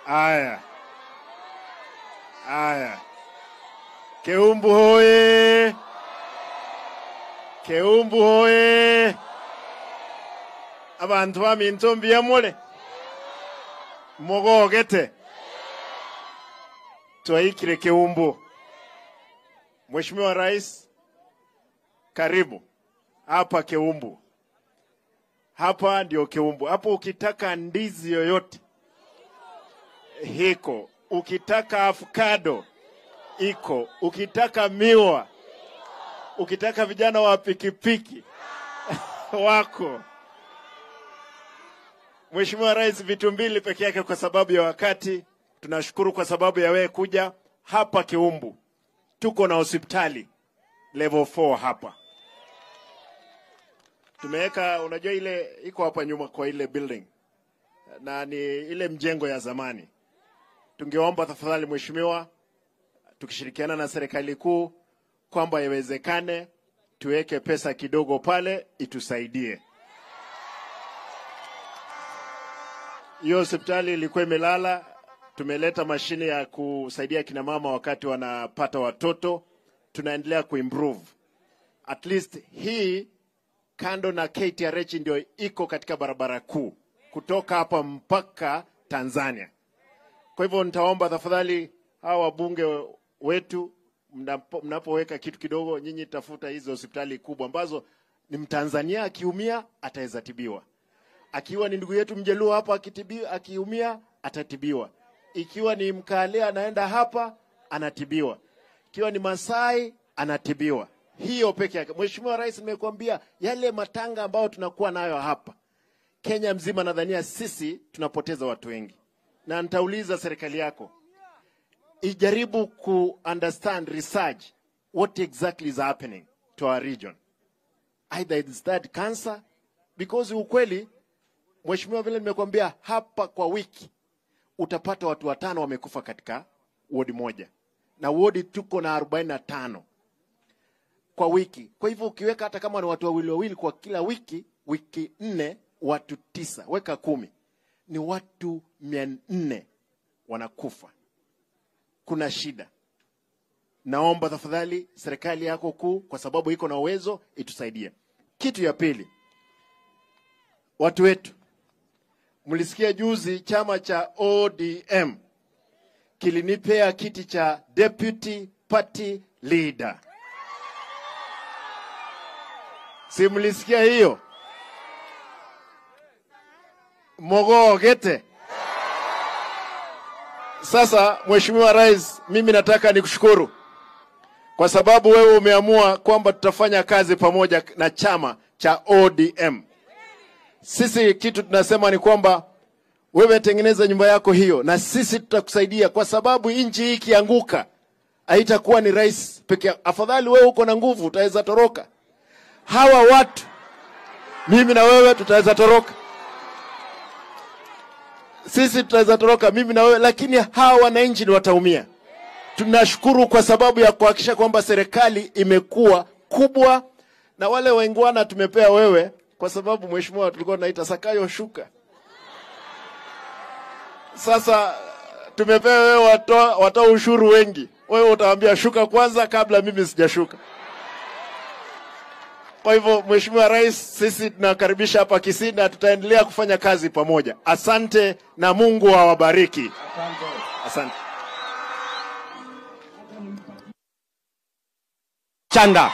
Aya. Aya. Keumbu hoye! Keumbu hoye! Abantu baminto mbiyamole. Mogogete. Twaikire Keumbu. Mheshimiwa Rais, karibu hapa Keumbu. Hapa ndio Keumbu. Hapo ukitaka ndizi yoyote hiko, ukitaka avocado iko, ukitaka miwa, ukitaka vijana wa pikipiki wako. Mheshimiwa Rais, vitu mbili peke yake kwa sababu ya wakati. Tunashukuru kwa sababu ya wewe kuja hapa Keumbu. Tuko na hospitali level 4 hapa. Tumeweka, unajua ile iko hapa nyuma kwa ile building, na ni ile mjengo ya zamani. Tungeomba tafadhali mheshimiwa, tukishirikiana na serikali kuu, kwamba iwezekane tuweke pesa kidogo pale itusaidie. Hiyo hospitali ilikuwa imelala. Tumeleta mashine ya kusaidia kina mama wakati wanapata watoto. Tunaendelea kuimprove. At least hii kando na KTRH ndio iko katika barabara kuu kutoka hapa mpaka Tanzania. Kwa hivyo nitaomba tafadhali hawa wabunge wetu, mnapoweka kitu kidogo, nyinyi tafuta hizo hospitali kubwa ambazo ni Mtanzania akiumia ataweza tibiwa. Akiwa ni ndugu yetu Mjaluo hapa akitibiwa, akiumia atatibiwa. Ikiwa ni Mkale anaenda hapa anatibiwa. Ikiwa ni Masai anatibiwa. Hiyo peke yake. Mheshimiwa Rais, nimekuambia yale matanga ambayo tunakuwa nayo hapa Kenya mzima, nadhania sisi tunapoteza watu wengi. Na nitauliza serikali yako ijaribu ku understand, research what exactly is happening to our region. Either it's that cancer, because ukweli mheshimiwa, vile nimekuambia hapa kwa wiki utapata watu 5 wamekufa katika wodi moja. Na wodi tuko na 45 kwa wiki. Kwa hivyo ukiweka hata kama ni watu wawili wawili kwa kila wiki, wiki 4 watu 9, weka 10, ni watu 400 wanakufa. Kuna shida. Naomba tafadhali serikali yako kuu, kwa sababu iko na uwezo, itusaidie. Kitu ya pili, watu wetu, mlisikia juzi chama cha ODM kilinipea kiti cha Deputy Party Leader. Si mlisikia hiyo? Mogogete. Sasa Mheshimiwa Rais, mimi nataka nikushukuru kwa sababu wewe umeamua kwamba tutafanya kazi pamoja na chama cha ODM. Sisi kitu tunasema ni kwamba wewe tengeneza nyumba yako hiyo na sisi tutakusaidia, kwa sababu nchi hii ikianguka haitakuwa ni rais pekee. Afadhali wewe uko na nguvu utaweza toroka. Hawa watu mimi na wewe tutaweza toroka. Sisi tutaweza toroka mimi na wewe, lakini hawa wananchi ni wataumia. Tunashukuru kwa sababu ya kuhakikisha kwamba serikali imekuwa kubwa, na wale wengwana tumepea wewe kwa sababu mheshimiwa tulikuwa tunaita Sakayo shuka. Sasa tumepea wewe watoa ushuru wengi. Wewe utawaambia shuka kwanza kabla mimi sijashuka. Kwa hivyo Mheshimiwa Rais, sisi tunakaribisha hapa Kisii na tutaendelea kufanya kazi pamoja. Asante na Mungu awabariki. Asante. Chanda.